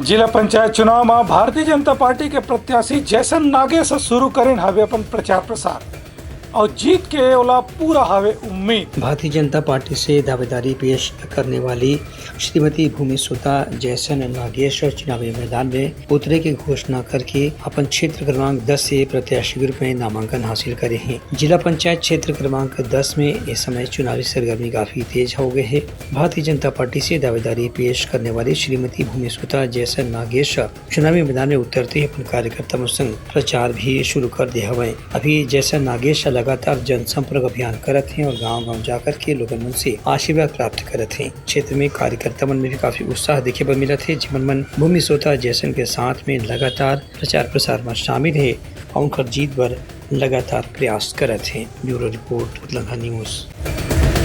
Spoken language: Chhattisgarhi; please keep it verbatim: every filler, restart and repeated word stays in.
जिला पंचायत चुनाव म भारतीय जनता पार्टी के प्रत्याशी जैसन नागेश ह शुरू करिन हवे अपन प्रचार प्रसार, अउ जीत के ओला पूरा हवे उम्मीद। भारतीय जनता पार्टी से दावेदारी पेश करने वाली श्रीमती भूमि सुता जैसन नागेश चुनावी मैदान में उतरे की घोषणा करके अपन क्षेत्र क्रमांक दस से प्रत्याशी के रूप में नामांकन हासिल करे हे। जिला पंचायत क्षेत्र क्रमांक दस में इस समय चुनावी सरगर्मी काफी तेज हो गए हे। भारतीय जनता पार्टी से दावेदारी पेश करने वाली श्रीमती भूमि सुता जैसन नागेश चुनावी मैदान में उतरते ही अपन कार्यकर्ता मन संग प्रचार भी शुरू कर दे हवय। अभी जैसन नागेश लगातार जनसंपर्क अभियान करत हे और गांव-गांव जाकर के लोगन मन से आशीर्वाद प्राप्त करत हे। क्षेत्र में कार्यकर्ता मन में भी काफी उत्साह देखे बर मिलत हे, जेमन मन भूमि सोता जैसन के साथ में लगातार प्रचार प्रसार में शामिल हे और उनकर जीत बर लगातार प्रयास करत हे। Bureau report, Utlangha news.